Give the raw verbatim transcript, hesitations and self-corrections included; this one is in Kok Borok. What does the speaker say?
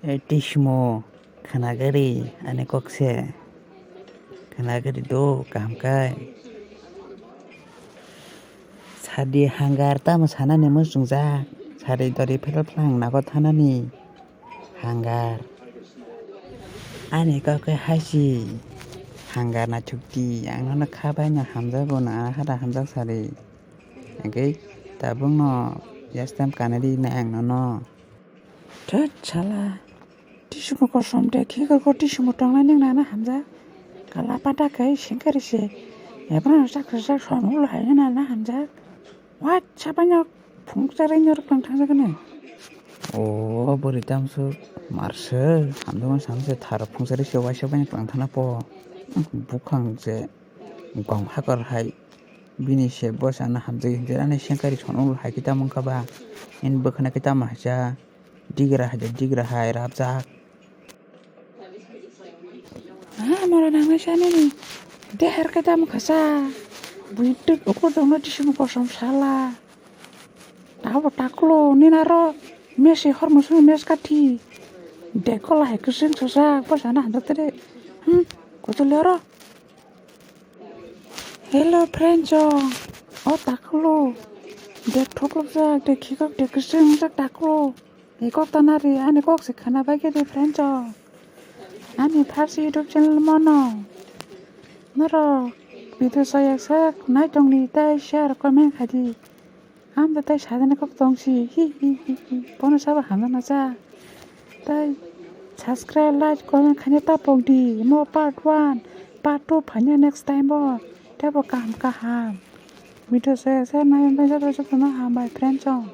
Ei tismo, khwnagari ani kok se. Khwnagari do, kaham kai. Sadi hangar tamo sanani muchungjak. Sadi dori phela phlang nago thanani hangar. Ani kok khe haisi hangar na chukti. Ang nono khabai no hamjago na hada hamjak sadi. Hingke tabukno yastem kanadi na ang nono. Thut sala. Tisimo kosom de khikor ko tisimo tongnai ning nana hamjak. Kala pata kai sengkari se. Ebra sak sak son ulo hai nana hamjak. Wat sabanya phung sarai nyor klang thang jakane. O bori tamsuk marse hamjak samse thar phung sarai se waisa banya klang thana po. Bukhang se gong hakor hai. Bini se bwsano hamjagwi hwnjak ani sengkari sono hai khe tamo wngkha ba? Ani bwkhano khe tamo haisa digra hai digra hai rabjak. Ah, mora nangnaisa nini deher khe tamo khasa. Bui twi ukur dongno tisimo kosom sala. Abo taklo nini aro mesi hor musung mes kathi. Dekola hai kwswng sajak bwsano hamjak tere. Hmm, kuchuli oro. Hello friend chong, o taklo de thoklok jak de khikok de kwswng jak taklo. Ni kok tana ri ani kok se khana bai khe de friend chong. Ani first YouTube channel mono. Norok video sayak sak nai tongdi tai share comment khaidi. Ang da tai sajani kok tongsi hi hi hi hi. Bono sabo hamjakna cha. Tai subscribe, like, comment khaina ta pokdi. Mo part one, part two phaina next time bo. Tebo kaham kaham video se se nai bai jabo jabo no hambai friend chong.